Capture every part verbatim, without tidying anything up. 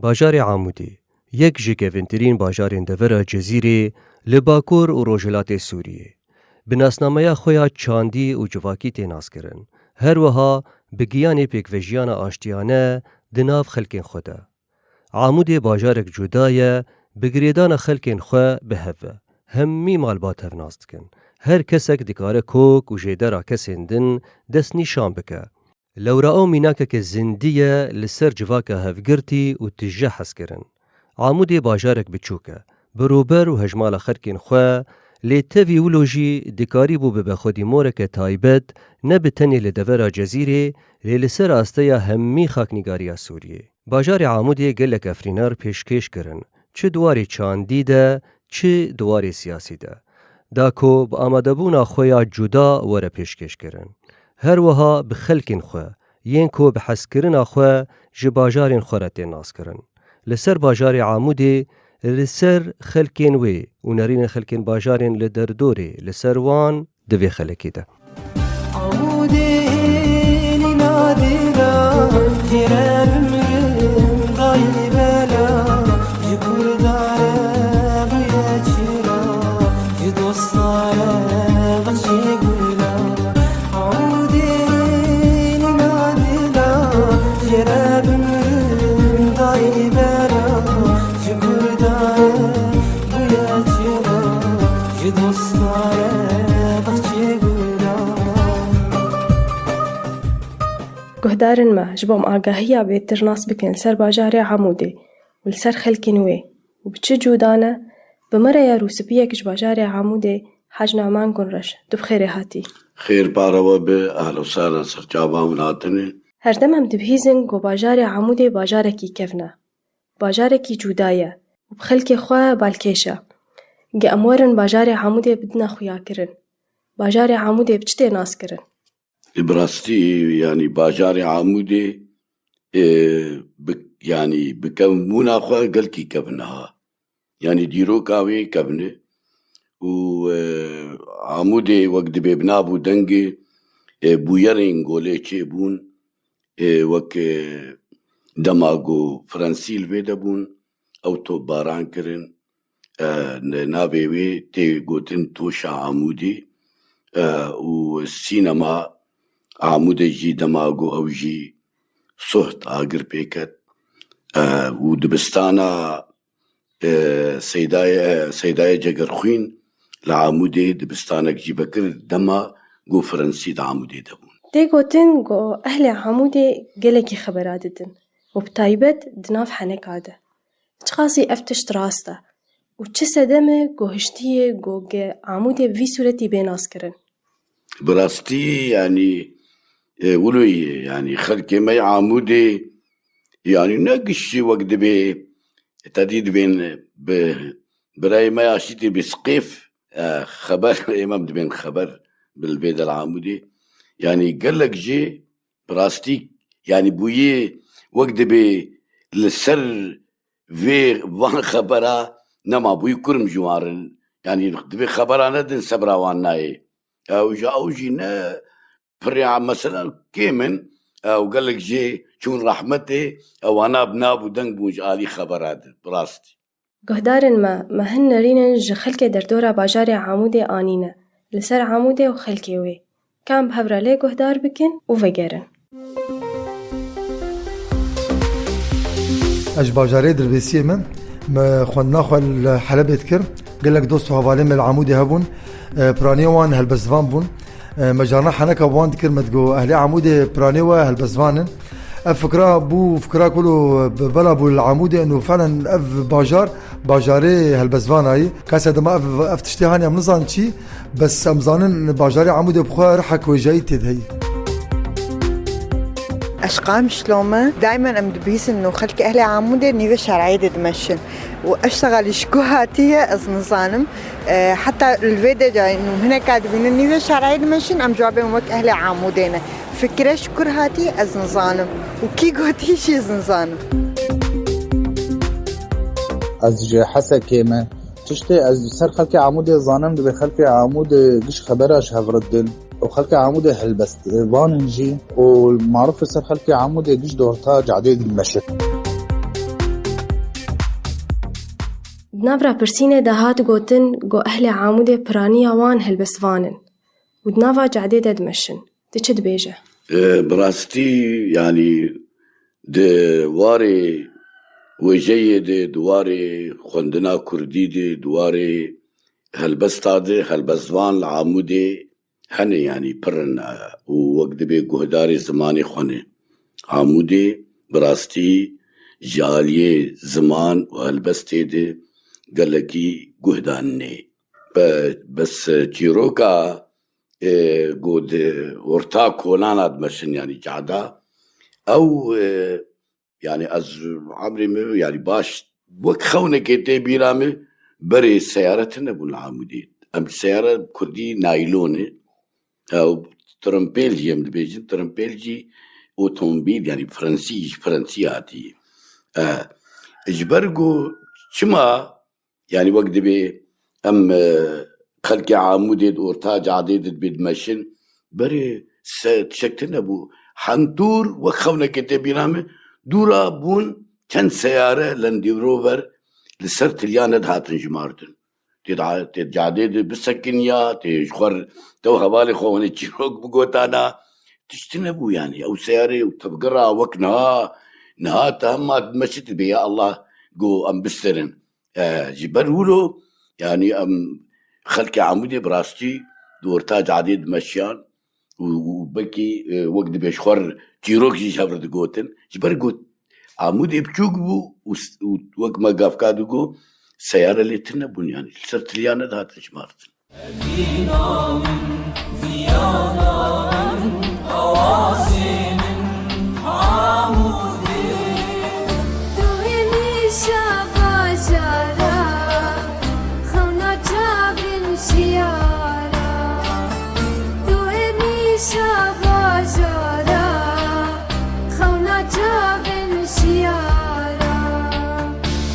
Bajarê Amûdê, yek ji kevîntirîn bajarên devera Cizîrê li Bakur û Rojhilatê Sûriyê, bi nasnameya xwe ya çandî û civakî tê naskirin. Her wiha bi giyanê pêkvejiyana aştiyane di nav xelkên xwe de. Amûdê bajarek cuda ye, bi girêdana xelkên xwe bi hev ve. Hemî malbat hev nas dikin. Her kesek dikare kok û jêdera kesên din destnîşan bike. Lewra ew mînakeke zindî ye li ser civaka hevgirtî û tije hezkirin. Amûdê bajarek biçûk e, bi rûber û hejmala xelkên xwe, lê tevî wilo jî dikarîbû bibe xwedî moreke taybet, ne bi tenê li devera Cezîrê, lê li ser asteya hemî xaknîgariya Sûriyê. Bajarê Amûdê gelek efrîner pêşkêş kirin, çi di warê çandî de, çi di warê siyasî de. Da ku bi amadebûna xwe ya cuda were pêşkêşkirin. Her wiha bi xelkên xwe, yên ku bi hezkirina xwe ji bajarên xwe re tên naskirin. Li ser bajarê Amûdê, li ser xelkên wê û nerînên xelkên bajarên li derdorê, li ser wan di vê xelekê de. Amûdê hêlî nadîra, jêre bimrim dayî bela, ji Kurda re bûye çira, ji dosta re bexşê gula. Amûdê hêlî nadîra, jêre bimrim dayî bela, ji Kurda re bûye çira, ji dosta re bexçê gula. Guhdarên me, ji bo em agahiya bêtir nas bikin li ser bajarê Amûdê û li ser xelkên wê û bi çi cuda ne, bi me re ya rûspiyek ji bajarê Amûdê, Hec Naman Gunreş, tu bi xêrê hatî. Xêr pare we be, ehla sehla, serçava hûn hatine. Her dem em dibihîzin ku bajarê Amûdê bajarekî kevn e. Bajarekî cuda ye û bi xelkê xwe balkêş e. Ge em werin bajarê Amûdê bidine xuyakirin, bajarê Amûdê bi çi tê naskirin? Bi rastî, yanî bajarê Amûdê, e, bi, yanî bi kevbûna xwe gelkî kevn e ha. Yanî dîroka wê kevn e û, e, Amûdê wek dibê bi nav û dengê, e, bûyerên golê çêbûn, e, wek, e, dema ku Fransî li vê de bûn, ew topbaran kirin. E, ne-, navê wê tê gotin Toşa Amûdê, e, û sînema Amûdê jî dema ku ew jî suht agir pê ket, e, û dibistana, e, Seydayê, Seydayê Cegerxwîn li Amûdê dibistanek jî vekir dema ku Fransî di Amûdê de bûn. Tê gotin ku ehlê Amûdê gelekî xebera didin û bi taybet di nav heneka de. Çiqasî ev tişt rast e û çi sedem e ku hiştiye ku ge Amûdê bi vî sûretî bê naskirin? Bi rastî, yanî, e, wilo ye, yanî xelkê me yê Amûdê, yanî ne giştî wek dibê, te dî dibên bi birayê me ya şîtê bi Sqêf, e, xeber, ê me dibên xeber bi li vê de li Amûdê. Yanî gelek jê bi rastî, yanî bûyî wek dibê li ser vê van xebera nema bûyî kurm ji wan re. Yanî dibê xebera nedin sebra wan nayê. Ew ji ew jî ne pirê, mesela kêm in, ew gelek jê çûn rehmetê, ewana bi nav û deng bûn ji alî xebera de, bi rastî. Guhdarên me, me hin nerînin ji xelkê derdora bajarê Amûdê anîne, li ser Amûdê û xelkê wê. Ka em bi hev re lê guhdar bikin û vegerin. Ez ji bajarê Dirbêsiyê me. Me xwendina xwe li Helebê dikir. Gelek dost û hevalên me li Amûdê hebûn. E, piraniya wan helbestvan bûn. E, me carna heneka bi wan dikir, me digo, ehlê Amûdê piranê we helbestvan in. Ev fikra bû, fikra ku li bela bû li Amûdê, û felen ev bajar, bajarê helbestvanayî. Kase dema ev, ev tiştê hanî em nizanin çi, bes em zanin bajarê Amûdê bi xwe rihek wêjeyî tê de heyî. Eşqam şilome, daimen em dibihîsin û xelkê ehlê Amûdê nîvê şerayê de dimeşin. Û ev şexalî ji ku hatiye, ez nizanim. E, heta li vê de cayê nû hineka dibînin nîvê şerayê dimeşin, em cewabên wek ehlê Amûdê ne. Fikre ji kur hatî, ez nizanim. Û kî gotî jî, ez nizanim. Ez ji Hesekê me. Tiştê ez li ser xelkê Amûdê zanim, dibê xelkê Amûdê giş xebera ji hev re didin. Û xelkê Amûdê helbestvan in jî. Û maruf li ser xelkê Amûdê giş di orta cadê dimeşin. Nav rapirsînê de hat gotin ku ehlê Amûdê piraniya wan helbestvan in û di nava cadê de dimeşin. Tu çi dibêje? E, bi rastî, yanî di warê wêjeyê de, di warê xwendina kurdî de, di warê helbesta de, helbestvan li Amûdê hene, yanî pir in, e, û wek dibê guhdarê zimanê xwe ne. Amûdê bi rastî ji aliyê ziman û helbestê de gelekî guh danînê. Be-, bes çîroka, e, ku di orta kolana dimeşin, yanî cada, ew, e, yanî ez emrê min, yanî baş wek xewnekê tê bîra min, berê seyare tune bûn li Amûdê. Em seyare kurdî naylon e. Ew trimpêl jî em dibêjin, trimpêl jî otomobîl, yanî fransî, ji fransî hatî. E, ji ber ku çima, yanî wek dibê em, e, xelkê Amûdê di orta cadê de dibê dimeşin, berê se tişek tune bû. Hentûr wek xewnekê tê bîra min, dûra bûn çend seyare Land Rover li ser tiliya nedihatin jimartin. Tê da-, tê cadê de bisekiniya, tê ji xwe r-, tew hevalê xwe hûnê çîrok bigotana. Tişt nebû yanî. Ew seyarê û tevgira wek niha, niha te hema dimeşit dibê, ya Allah, go em bisterin. E, ji ber wilo, yanî em xelkê Amûdê bi rastî di orta cadê dimeşiyan û, û belkî, e, wek dibê ji xwe r-, çîrok jî ji hev re digotin. Ji ber got, Amûdê biçûk bû û s-, û wek me gavka digo, seyare lê tune bûn, yanî li ser tiliya nedihatin jimartin. Evîna min, viyana min, awazê min, Amûdê. Tu hemîşa bajara, xewna çavên jiyara. Tu hemîşa bajara, xewna çavên jiyara.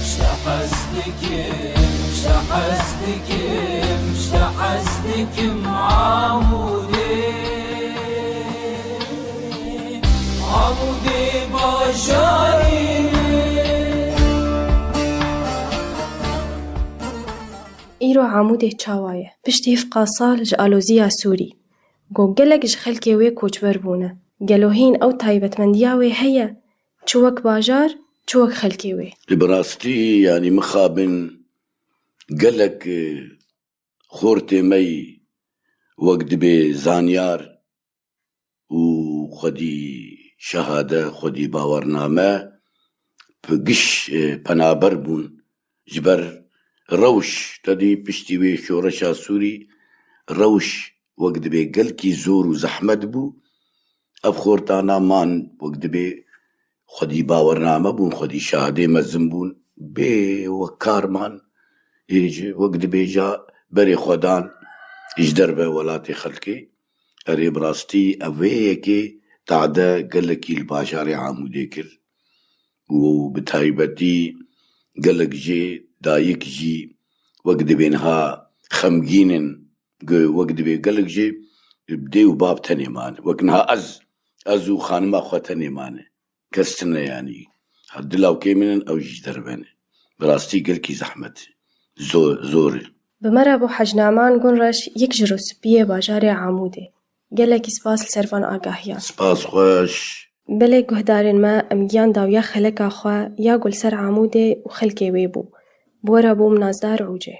Ji te hez dikim, ji te hez dikim, ji te hez dikim Amûdê. Amûdê bajarê min. Îro Amûdê çawa ye? Piştî hevqa sal ji aloziya Sûrî, ku gelek ji xelkê wê koçber bûne. Gelo hîn ew taybetmendiya wê heye, çi wek bajar, çi wek xelkê wê? Bi rastî, yanî mixabin gelek, e, xortê me yî wek dibê zanyar û xwedî şehade, xwedî bawername, bi giş, e, penaber bûn ji ber rewş. Te dî piştî wê şoreşa Sûrî rewş wek dibê gelkî zor û zehmet bû. Ev xortana man wek dibê xwedî bawername bûn, xwedî şehadê mezin bûn, bê wek kar man, ê ji, wek dibêja berê xwe dan ji derve welatê xelkê. Erê, bi rastî ev vê yekê tade gelekî li bajarê Amûdê kir û bi taybetî gelek jê dayik jî wek dibê niha xemgîn in, ge-, wek dibê gelek jê bi dê û bab tenê mane. Wek niha ez, ez û xanima xwe tenê mane. Kes tune yanî. Ha, di lawkê min in, ew jî ji derve ne. Bi rastî gelkî zehmet e. Zo-, zor e. Bi me re bû Hecnaman Gunreş, yek ji rûspiyê bajarê Amûdê. Gelekî spas li ser van agahiyan. Spas xweş. Belê guhdarên me, em giyan dawiya xeleka xwe ya ku li ser Amûdê û xelkê wê bû. Bi we re bûm Nazdar Ûcê.